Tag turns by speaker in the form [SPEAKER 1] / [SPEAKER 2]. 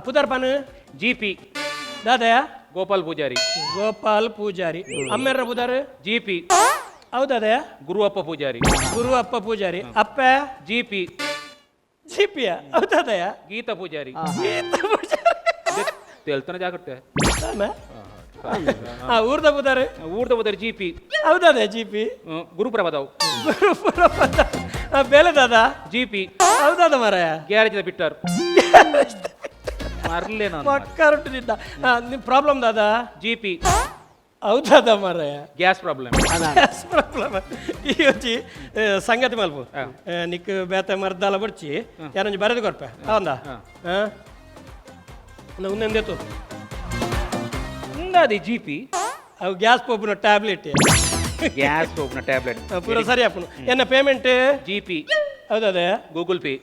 [SPEAKER 1] ಪುದರ್ ಪನ್.
[SPEAKER 2] ಜಿಪಿ.
[SPEAKER 1] ದಾದಯ?
[SPEAKER 2] ಗೋಪಾಲ್ ಪೂಜಾರಿ.
[SPEAKER 1] ಗೋಪಾಲ್ ಪೂಜಾರಿ. ಅಮ್ಮೆರ್ರ ಪುದರ್?
[SPEAKER 2] ಜಿಪಿ.
[SPEAKER 1] ಹೌದಾದಯ?
[SPEAKER 2] ಗುರುವಪ್ಪ ಪೂಜಾರಿ.
[SPEAKER 1] ಗುರುವಪ್ಪ ಪೂಜಾರಿ. ಅಪ್ಪೆ?
[SPEAKER 2] ಜಿಪಿ.
[SPEAKER 1] ಜಿಪಿಯ? ಹೌದಾದಯ?
[SPEAKER 2] ಗೀತಾ ಪೂಜಾರಿ.
[SPEAKER 1] ಗೀತಾ ಪೂಜಾರಿ.
[SPEAKER 2] ತೆಲ್ತನ ಜಾಗ್ರತೆ.
[SPEAKER 1] ಆಮ? ಊರ್ದ ಪುದರ್?
[SPEAKER 2] ಊರ್ದ ಪುದರ್ ಜಿಪಿ.
[SPEAKER 1] ಹೌದಾದಯ ಜಿಪಿ?
[SPEAKER 2] ಗುರುಪ್ರಭದವು.
[SPEAKER 1] ಗುರುಪುರ. ಬೇಲೆ ದಾದ?
[SPEAKER 2] ಜಿಪಿ.
[SPEAKER 1] ಹೌದಾದ ಮಾರಾಯ?
[SPEAKER 2] ಗ್ಯಾರೇಜ್ ಬಿಟ್ಟರ್ ಮರ್ಲೆ ನಾನು.
[SPEAKER 1] ಮಕ್ಕರುಟ್ಟಿದ್ದ ನಿಮ್ ಪ್ರಾಬ್ಲಮ್ ದಾದ?
[SPEAKER 2] ಜಿಪಿ.
[SPEAKER 1] ಹೌದಾದ ಮಾರಾಯ?
[SPEAKER 2] Gas problem.
[SPEAKER 1] Gas problem. ಈ ಒಂಜಿ ಸಂಗತಿ ಮಲ್ಪು. ನಿಕ್ ಬೇತೆ ಮರ್ದಾಲ ಬಡ್ಚಿ, ಯಾರೊಂಜಿ ಬರೆದು ಕೊರ್ಪೆ, ಹೌದಾ? ಉಂದೆಂದೇತು?
[SPEAKER 2] ಉಂದಾದಿ ಜಿಪಿ.
[SPEAKER 1] ಅವು ಗ್ಯಾಸ್ ಪೋಪುನ ಟ್ಯಾಬ್ಲೆಟ್.
[SPEAKER 2] ಗ್ಯಾಸ್ ಹೋಗ್ನ ಟ್ಯಾಬ್ಲೆಟ್.
[SPEAKER 1] ಪೂರ ಸರಿ ಆಪುನು. ಎನ್ನ ಪೇಮೆಂಟ್?
[SPEAKER 2] ಜಿಪಿ.
[SPEAKER 1] ಹೌದದೇ?
[SPEAKER 2] Google pay.